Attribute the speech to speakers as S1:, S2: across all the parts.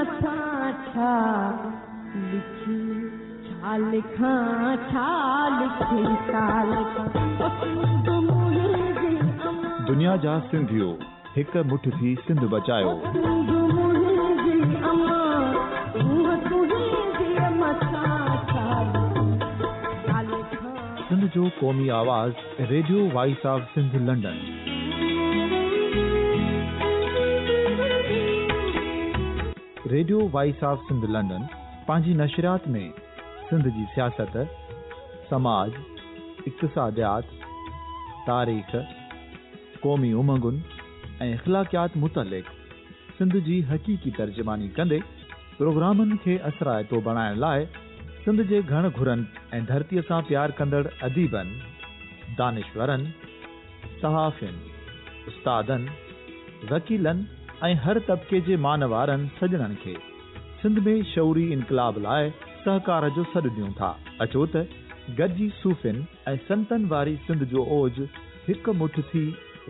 S1: مٿان ڇا لکي، ڇا لکان، ڇا لکي، ڇا لکان، او سنڌ منهنجي امان.
S2: دنيا جا سنڌيو هڪ مٺ ٿي سنڌ بچايو.
S1: سنڌ منهنجي امان، هوء تنهنجي مٿان ڇا لکي، ڇا لکان.
S2: سنڌ جو قومي آواز radio voice of Sindh London. Radio voice of Sindh London پنهنجي نشريات ۾ سنڌ جي سياست، سماج، اقتصاديات، تاريخ، قومي امنگن ۽ اخلاقيات متعلق سنڌ جي حقيقي ترجماني ڪندي پروگرامن کي اثرائتو بڻائڻ لاء سنڌ جي گهڻ گهرن ۽ ڌرتيء سان پيار ڪندڙ اديبن، دانشورن، صحافين، استادن، وڪيلن ۽ هر طبقي جي مان وارن سڄڻن کي سنڌ ۾ شعوري انقلاب لاء سهڪار جو سڏ ڏيون ٿا. اچو ته گڏجي صوفين ۽ سنتن واري سنڌ جو اوج هڪ مٺ ٿي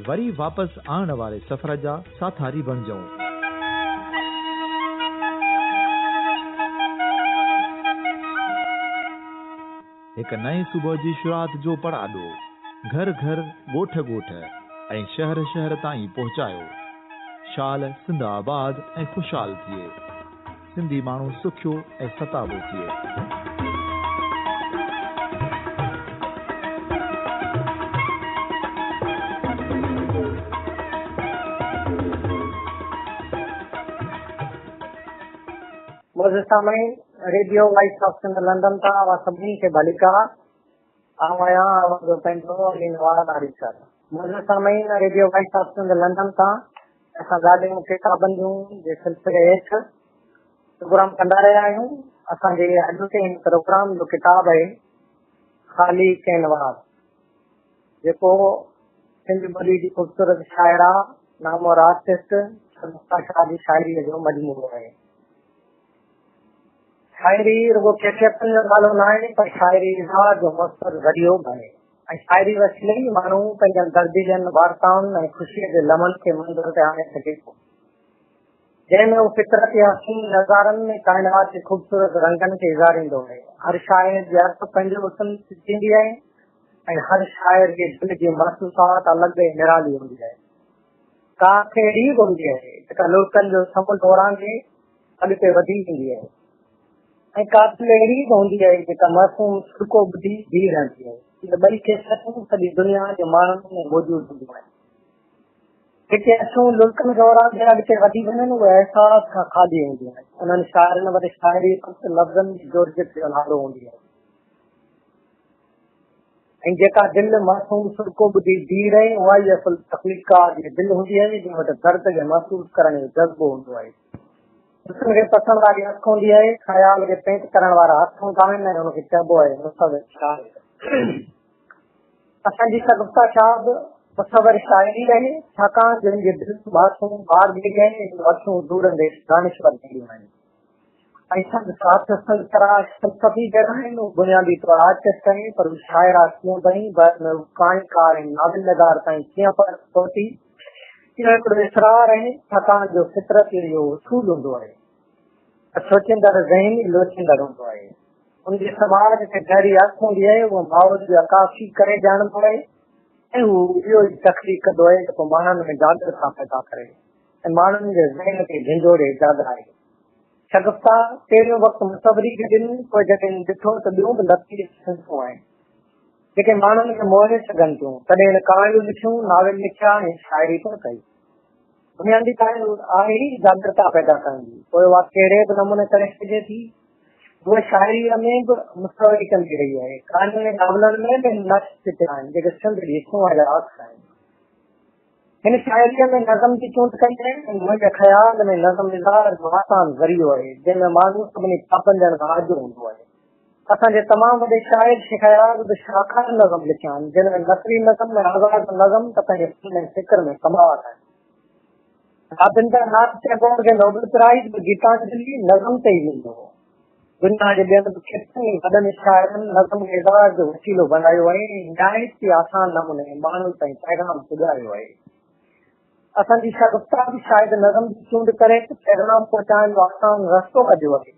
S2: وري واپس آڻڻ واري سفر جا ساٿاري بڻجون. هڪ نئين صبح جي شروعات جو پڙاڏو گهر گهر، ڳوٺ ڳوٺ ۽ شهر شهر تائين پهچايو. شال سنڌ آباد ۽ خوشحال ٿئي. سنڌي ماڻهو سکيو ۽ ستابو ٿئي.
S3: معزز سامعين، radio voice of Sindh London تان اوهان سڀني کي ڀليڪار. آئون آهيان اوهان جو پنهنجو علي نواز آريسر. معزز سامعين، radio voice of Sindh London تان اسان ڳالهيون ڪتابن جون جي سلسلي هيٺ پروگرام ڪندا رهيا آهيون. اسان جي اڄوڪي هن پروگرام جو ڪتاب آهي خالي ڪينواس، جيڪو سنڌي ٻولي جي خوبصورت شاعره نامور آرٽسٽ شگفته شاهه جي شاعريء جو مجموعو آهي. شاعري رڳو ڪيفيتن جو نالو ناهي پر شاعري اظهار جو موثر ذريعو به آهي ۽ شاعري وسيلي ئي ماڻهو پنهنجن درديلين وارتائن ۽ خوشيء جي لمحن کي منظر تي آڻي سگهي ٿو، جنهن ۾ هو فطرت جي حسين نظارن ۽ ڪائنات جي خوبصورت رنگن کي اظهاريندو آهي. هر شاعر جي اک پنهنجو حسن سجيندي آهي ۽ هر شاعر جي دل جي محسوسات الڳ ۽ نرالي هوندي آهي. ڪا اک اهڙي به هوندي آهي جيڪا لڙڪن جو سمنڊ اورانگهي اڳتي وڌي ويندي آهي ۽ ڪا دل اهڙي به هوندي آهي جيڪا معصوم سڏڪو ٻڌي بيهي رهندي آهي. اهي ٻئي ڪيفيتون سڄي دنيا جي ماڻهن ۾ موجود هونديون آهن. جيڪي اکيون لڙڪن کي اورانگهي اڳتي وڌي وڃن اهي احساس کان خالي هونديون آهن. انهن شاعرن وٽ شاعري فقط لفظن جي جوڙجڪ جو نالو هوندي آهي. ۽ جيڪا دل معصوم سڏڪو ٻڌي بيهي رهي اها ئي اصل تخليقڪار جي دل هوندي آهي جنهن وٽ درد کي محسوس ڪرڻ جو جذبو هوندو آهي. حسن کي پسڻ واري اک هوندي آهي، خيال کي پينٽ ڪرڻ وارا هٿ هوندا آهن ۽ ان کي چئبو آهي مصور شاعر. اسان جي شگفته شاهه به مصور شاعر ئي آهي ڇاڪاڻ جو هن جي دل معصوم ٻار جهڙي آهي ۽ جون اکيون دور انديش دانشور جهڙيون آهن. ۽ سندس ساٿ سنگتراش فلسفي جهڙا آهن. هو بنيادي طور آرٽسٽ آهن، پر هو شاعره ڪيئن بڻي، بعد ۾ هو ڪهاڻيڪار ۽ ناول نگار تائين ڪيئن پهتي، اهو هڪڙو اسرار آهي، ڇاڪاڻ جو فطرت جو اهو اصول هوندو آهي ته سوچيندڙ ذهن ئي لوچيندڙ هوندو آهي. ان جي سماج تي گهري اک هوندي آهي، اهو ماحول جي عڪاسي ڪري ڄاڻندو آهي ۽ هو اهو ئي تخليق ڪندو آهي جيڪو ماڻهن ۾ جاڳرتا پيدا ڪري. ۽ ماڻهن جي ذهن کي جهنجهوڙي جاڳرائي. شگفته پهريون وقت مصوري کي ڏني، پوء جڏهن ڏٺو ته ٻيون به لطيف صنفون آهن، جيڪي ماڻهن کي موهي سگهن ٿيون، تڏهن هن ڪهاڻيون لکيون، ناول لکيا ۽ شاعري پڻ ڪئي. بنيادي ڳالهه آهي ئي جاڳرتا پيدا ڪرڻ جي، پوء اها ڪهڙي به نموني ڪري سگهجي ٿي. هوء شاعريء ۾ به مصوري ڪندي رهي آهي. ڪهاڻين ۽ ناولن ۾ به هن نقش چٽيا آهن، جيڪي سنڌ جي سونهن جا عڪس آهن. هن شاعريء ۾ نظم جي چونڊ ڪئي آهي ۽ منهنجي خيال ۾ نظم اظهار جو آسان ذريعو آهي، جنهن ۾ ماڻهو سڀني پابندين کان آجو هوندو آهي. اسان جي تمام وڏي شاعر شيخ اياز به شاهڪار نظم لکيا آهن، جن ۾ نثري نظم ۽ آزاد نظم ته پنهنجي فن ۽ فڪر ۾ ڪمال آهن. رابندر ناٿ ٽئگور کي نوبل پرائز به گيتانجلي نظم تي ئي مليو هو. دنيا جي ٻين به ڪيترن ئي وڏن شاعرن نظم کي اظهار جو وسيلو بڻايو آهي ۽ نهايت ئي آسان نموني ماڻهن تائين پيغام پڄايو آهي. असांजी शगुफ्ता बि शायदि नज़म जी चूंड करे त पैगाम पहुचाइण जो आसान रस्तो कढियो आहे,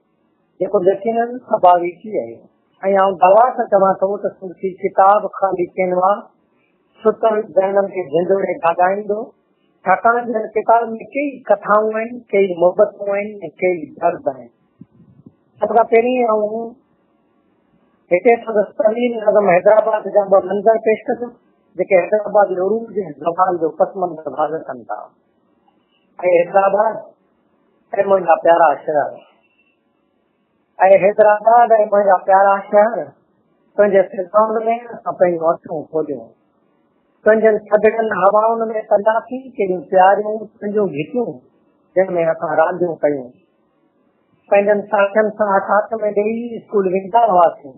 S3: जेको यकीनन स्वाभाविक ई आहे। ऐं आउं दावा सां चवां थो त संदसि किताब ख़ाली कैनवा सुतल ज़हननि खे झंझोड़े जाॻाईंदो, छाकाणि जो हिन किताब में केई कथाऊं आहिनि, केई मोहबतूं आहिनि ऐं केई दर्द आहिनि। सभ खां पहिरीं आउं हिते संदसि तवील नज़म हैदराबाद जा ॿ मंज़र पेश कंदुसि, जेके हैदराबाद जे उरूज ऐं ज़वाल जो पस मंज़र वाज़िह कनि था। ऐं हैदराबाद ऐं मुंहिंजा प्यारा शहर, ऐं हैदराबाद ऐं मुंहिंजा प्यारा शहर, तुंहिंजे फ़िज़ाउनि में असां पंहिंजूं अखियूं खोलियूं, तुंहिंजनि थधड़नि हवाउनि में कंदासीं केॾियूं प्यारियूं तुंहिंजूं घिटियूं, जंहिं में असां रांदियूं कयूं। पंहिंजनि साथियुनि सां साथ में ॾेई स्कूल वेंदा हुआसीं,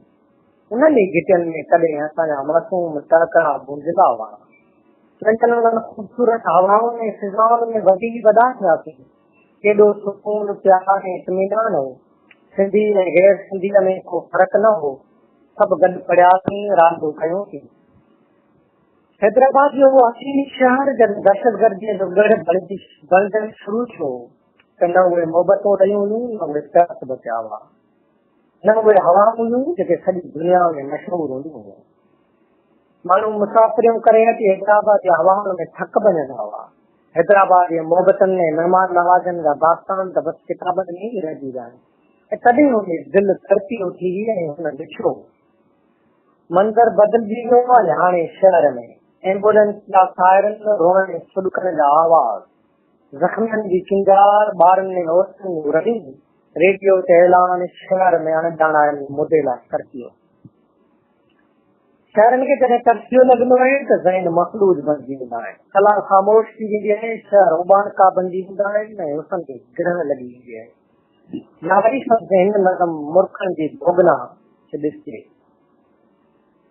S3: उन्हनि ई घिटियुनि में कॾहिं असांजा मासूम टहकड़ा गूंजंदा हुआ। तुंहिंजनि उन्हनि ख़ूबसूरत हवाउनि ऐं फ़िज़ाउनि में वधी वॾा थियासीं। केॾो सुकून, प्यार ऐं इत्मीनान हो। सिंधी ऐं गैर सिंधीअ में को फ़र्क़ु न हो, सभु गॾु पढ़ियासीं, रांदियूं कयूंसीं। हैदराबाद जो उहो हसीन शहर जॾहिं दहशतगर्दीअ जो ॻढ़ बणिजणु शुरू थियो त न उहे मोहबतूं रहियूं हुयूं, न उहे तरस बचिया हुआ, न उहे हवाऊं हुयूं जेके सॼी दुनिया में मशहूर हूंदियूं हुयूं। माण्हू मुसाफ़िरियूं करे अची हैदराबाद जी हवाउनि में थक वञंदा हुआ। हैदराबाद जे मोहबतनि ऐं महिमान नवाज़नि जा दास्तान त बसि किताबनि में ई रहिजी विया आहिनि। ऐं तॾहिं हुनजी दिलि तड़पी उथी ऐं हुन ॾिठो मंज़र बदिलजी वियो आहे। हाणे शहर में एम्बुलेंस जा सायरन, रोअण ऐं सुॾकण जा आवाज़, ज़ख़्मियुनि जी चिंगार, ॿारनि ऐं औरतुनि जूं रड़ियूं, रेडियो ते ऐलान, शहर में अणॼाणायल मुदे लाइ कर्फ्यू। शहरनि खे जॾहिं कर्फ्यू लॻंदो आहे त ज़हन मफ़लूज बणिजी वेंदा आहिनि, कला ख़ामोश थी वेंदी आहे, शहर उबाणका बणिजी वेंदा आहिनि ऐं हुसन खे गिरण लॻी वेंदी आहे। या वरी शब्द हिन नज़म मुर्खनि जी भोगना खे ॾिसजे।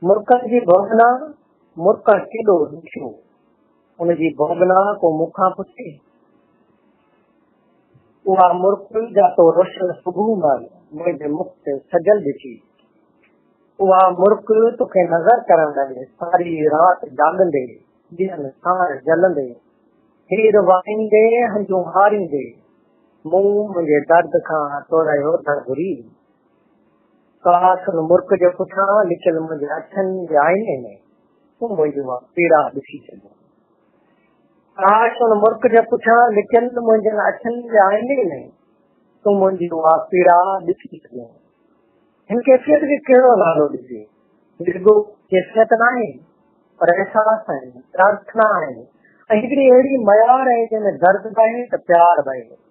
S3: मुर्खनि जी भोगना, मुर्खण केॾो ॾुखियो, उन जी भोगना को मूंखां पुछे। उहा मुर्ख जा तो रोशन सुबुह महिल मुंहिंजे मुख ते सजल ॾिठी, उहा मुर्ख तोखे नज़र करण लाइ सारी राति जाॻंदे, ॾींहं साण जलंदे, हीर वाहींदे, हंजूं हारींदे, मूं मुंहिंजे दर्द खां तो रहियो धर घुरी। काश उन मुर्ख जे पुठियां लिखियल मुंहिंजे अखियुनि जे आईने में तूं मुंहिंजी उहा पीड़ा ॾिसी सघे। काश उन मुर्ख जे पुठियां लिखियल मुंहिंजनि अखियुनि जे आईने में तूं मुंहिंजी उहा पीड़ा ॾिसी सघे। हिन कैफ़ियत खे कहिड़ो नालो ॾिजे? रिॻो कैफ़ियत न आहे, पर अहसास आहिनि, प्रार्थना आहे ऐं हिकिड़ी अहिड़ी मयार आहे जंहिंमें दर्द बि आहे त प्यार बि आहे।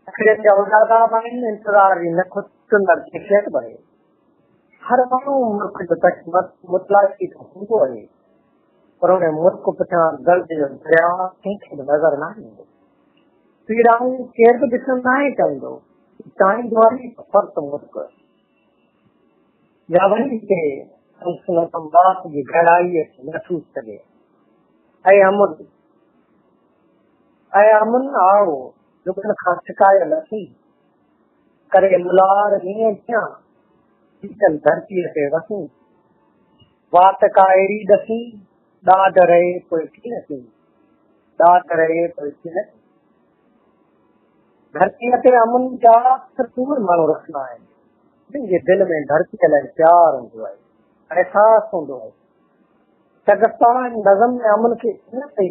S3: अखियुनि जा उजागा बि आहिनि, इंतज़ार जी न खुटंदड़ कैफ़ियत बि आहे। हर माण्हू मुल्क जो मुतलाशी त हूंदो आहे, पर उन मुल्क पुठियां दर्द जो दरिया कंहिंखे बि नज़र न ईंदो। पीड़ाऊं केरु बि ॾिसण नाहे चाहींदो, चाहींदो आहे त फ़र्क़ु मुल्क। या वरी हिते बात जी गहराईअ खे महसूस कजे। ऐं अमुन, ऐं अमुन आओ जुगनि खां शिकायत असीं, करे मुलार ईअं थियां शीतल धरतीअ ते वसूं। वात का अहिड़ी ॾसीं, ॾाढ रहे पोइ कीअं थी, ॾाढ रहे पोइ कीअं। धरतीअ ते अमुन जा सिर्फ़ उहे माण्हू रखंदा आहिनि जिन जे दिलि में धरतीअ लाइ प्यार हूंदो आहे, अहसासु हूंदो आहे। शगुफ्ता नज़म में अमुन खे ईअं पई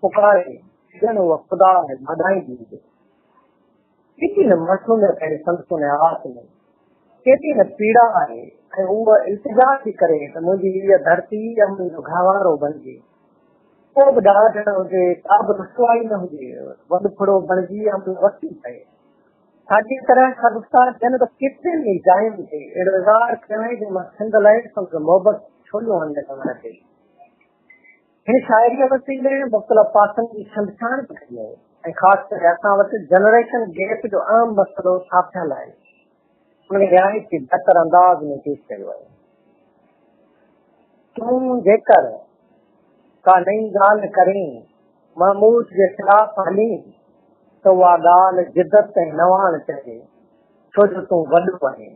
S3: पुकारे ॼण उहा ख़ुदा ऐं वधाईंदी हुजे। केॾी न मासूमियत आहे संदसि उन आस में, केॾी न पीड़ा आहे ऐं उहा इल्तिजा थी करे त मुंहिंजी हीअ धरती अमुन जो गहवारो बणिजे, को बि ॾाढ न हुजे, का बि रुसवाई न हुजे, वॾो फुड़ो बणिजी अमुन वसी पए। साॻी तरह शगुफ्ता ॼण त केतिरनि ई जायुनि ते अहिड़ो इज़हार कयो आहे जंहिंमां सिंध लाइ संदसि मोहबत छोलियो हणंदे नज़र अचे। हिन शाइरीअ वसीले मुख़्तलिफ़ पासनि जी छंदछाण बि कई आहे ऐं ख़ासि करे असां वटि जनरेशन गैप जो अहम मसइलो थापियल आहे, उनखे निहायत ई बहितर अंदाज़ में पेश कयो आहे। तूं जेकर का नई ॻाल्हि करें, महमूद जे ख़िलाफ़ हली, त उहा ॻाल्हि जिदत ऐं नवाण चइजे, छो जो तूं वॾो आहीं।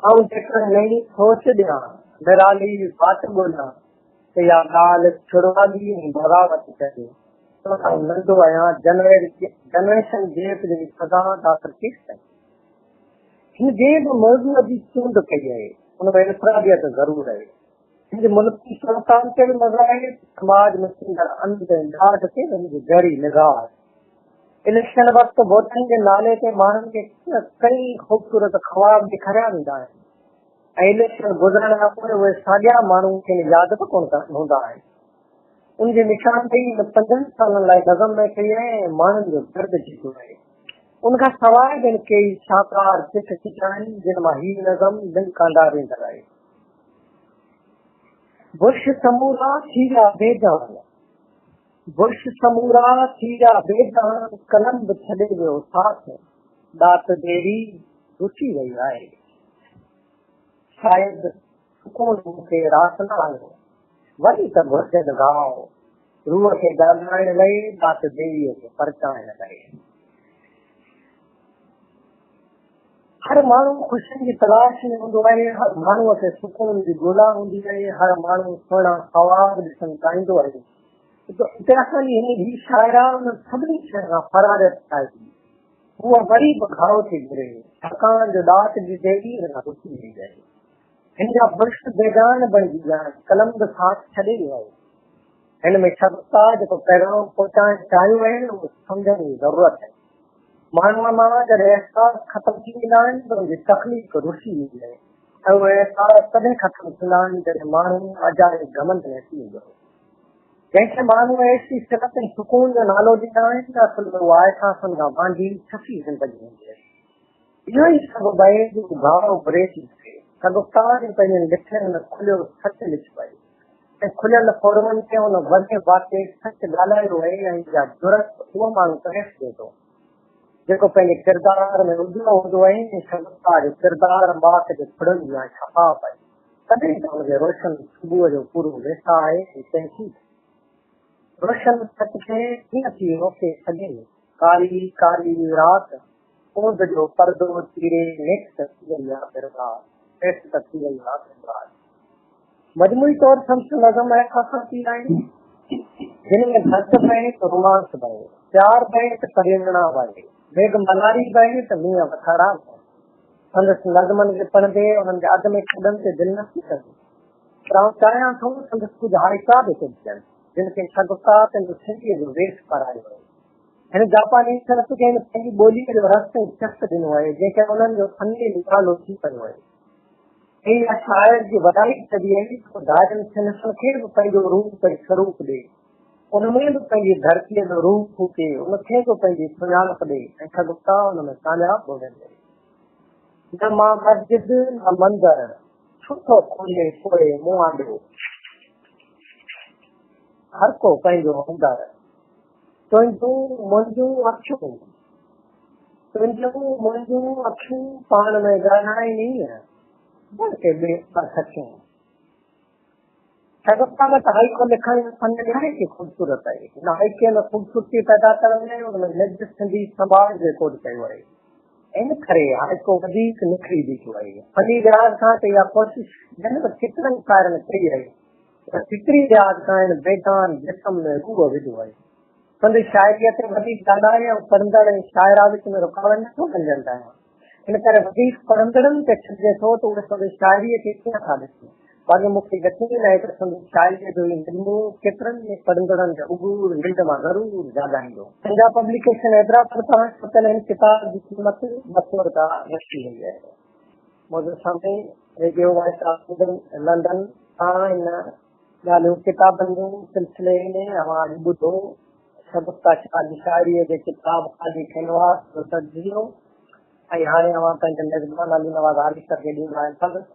S3: आउं जेकर नई सोच ॾियां, निराली वाट ॻोल्हियां, त इहा ॻाल्हि छुड़वाली ऐं बग़ावत चइजे, آئون ننڍو آهيان، جنريشن گيپ جي سزا ڊاڪٽر ڪيستائين؟ هن جنهن به موضوع جي چونڊ ڪئي آهي، ان ۾ انفراديت ضرور آهي. هن جي ملڪي صورتحال تي به نظر آهي ته سماج ۾ ٿيندڙ انڌ ۽ ڏاڍ تي به هن جي گهري نگاهه آهي. اليڪشن وقت ووٽن جي نالي تي ماڻهن کي ڪئين خوبصورت خواب ڏيکاريا ويندا آهن ۽ اليڪشن گذرڻ کان پوء اهي ساڳيا ماڻهو کين ياد به ڪونه هوندا آهن. ان جي نشاندهي هن پنجن سالن لاء نظم ۾ ڪئي آهي ۽ ماڻهن جو درد جهٽيو آهي. ان کان سواء به هن ڪيئي شاهڪار چٽ چٽيا آهن، جن مان هي نظم دل ڪانڊاريندڙ آهي. برش سمورا ٿي ويا بي جان، برش سمورا ٿي ويا بي جان، قلم به ڇڏي ويو ساٿ، ڏات ديري رسي وئي آهي. شايد سڪون مون کي راس نه آيو. وري ته گهرجن گهاء، روح کي ڳالهائڻ لئي، ڏات ديويء کي پرچائڻ لئي. هر ماڻهو خوشين جي تلاش ۾ هوندو آهي، هر ماڻهوء کي سڪون جي ڳولا هوندي آهي، هر ماڻهو سهڻا خواب ڏسڻ چاهيندو آهي. اتي اسان جي هن هي شاعره انهن سڀني شين کان فراريت چاهي ٿي. هوء وري به گهاء ٿي گهري، ڇاڪاڻ جو ڏات جي ديوي هن کان رسي وئي آهي. هن جا برش بيگانه بڻجي ويا آهن، قلم به ساٿ ڇڏي ويو آهي. هن ۾ شگفته جيڪو پيغام پهچائڻ چاهيو آهي، اهو سمجهڻ جي ضرورت آهي. ماڻهوء مان جڏهن احساس ختم ٿي ويندا آهن ته ان جي تخليق رسي ويندي آهي ۽ اهي احساس تڏهن ختم ٿيندا آهن جڏهن ماڻهو اجائي گهمنڊ ۾ اچي ويندو آهي. جنهن کي ماڻهو عيش عشرت ۽ سڪون جو نالو ڏيندا آهن ته اصل ۾ اها احساسن کان وانجهي ڇسي زندگي هوندي آهي. اهو ئي سبب آهي جو گهاء ڀري ٿي سگهي. شگفته جي پنهنجين لکڻين ۾ کليو سچ لکيو آهي ۽ کليل فورمن تي هن وڏي واڪي سچ ڳالهايو آهي ۽ اها جرئت اهو ماڻهو ڪري سگهي ٿو جيڪو پنهنجي ڪردار ۾ اجرو هوندو آهي ۽ شگفته جو ڪردار ماڪ جي ڦڙن جيان شفاف آهي تڏهن ته هن کي روشن صبح جو پورو ويساهه آهي ۽ تحقيق روشن سچ کي ڪيئن ٿي روڪي سگهي ڪاري ڪاري رات اوندھ جو پردو چيري نيٺ ته ٿي وئي آ برباد نيٺ ته ٿي وئي آ برباد. مجموعي طور سندس نظم احساساتي آهن، جن ۾ درد به آهي ته رومانس به آهي، پيار به آهي ته پريمڻا به آهي، ميگهه ملهاري به آهي ته مينهن وٿاڙا به آهن. سندس نظمن کي پڙهندي انهن کي اڌ ۾ ڇڏڻ تي دل نه ٿي ڪري، پر آئون چاهيان ٿو سندس ڪجهه هائيڪا به ڪجهن، جن کي شگفته پنهنجو سنڌيء جو ويس پارايو آهي. هن جاپاني صنعت کي هن پنهنجي ٻوليء جو رس ۽ چس ڏنو آهي، جنهن کي انهن جو فني نرالو ٿي پيو آهي. ۽ اها شاعر جي وڏائي چئبي آهي ته هو ڌارين صنفن کي به پنهنجو روپ ۽ سروپ ڏئي، ان ۾ به پنهنجي ڌرتيء جو روح ڦوڪي، ان کي به پنهنجي سڃاڻپ ڏئي ۽ شگفته ان ۾ ڪامياب به وڃي. نه مان مسجد نه مندر، ڇو ٿو کولي پوء مون آڏو، هر ڪو پنهنجو اندر. تنهنجون منهنجون اکيون، تنهنجون منهنجون اکيون پاڻ ۾ ڳالهائين ئي نه، بلڪه ٻه سکيون. شگفته وٽ هائيڪو لکڻ جو فن نهايت ئي خوبصورت آهي. هن هائيڪي ۾ خوبصورتي پيدا ڪرڻ لاء ان ۾ نج سنڌي سماج ريڪارڊ ڪيو آهي. ان ڪري هائيڪو وڌيڪ نکري بيٺو آهي. فني لحاظ کان ته اها ڪوشش ڄڻ ته ڪيترن شاعرن ڪئي آهي. پر فڪري لحاظ کان هن بيجان جسم ۾ روح وڌو آهي. سندس شاعريء تي وڌيڪ ڳالهائي ۽ پڙهندڙ ۽ شاعره وچ ۾ رڪاوٽ نه ٿو بنجڻ چاهيان. ان ڪري وڌيڪ پڙهندڙن تي ڇڏجي ٿو ته اهي سندس شاعريء کي ڪيئن ٿا ڏسن. باقي مون کي يقين آهي ته سندس شاعريء جو هي مجموعو ڪيترن ئي پڙهندڙن کي عبور ننڊ مان ضرور جاڳائيندو. پنجاب پبليڪيشن حيدرآباد پاران ڇپيل هن ڪتاب جي قيمت 200 رپيا رکي وئي آهي. موجود سامعين ريڊيو وائس آف لنڊن تان هن ڳالهيون ڪتابن جون سلسلي ۾ اوهان اڄ ٻڌو شگفته شاهه جي شاعريء جي ڪتاب خالي ڪينواس جو تجزيو ۽ هاڻي اوهان پنهنجي ميزبان علي نواز آريسر کي ڏيندا آهيون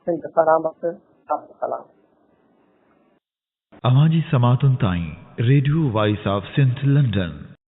S3: سنڌ سلامت ساٿ سلام.
S2: اوهان جي سماعتن تائين radio voice of Sindh London.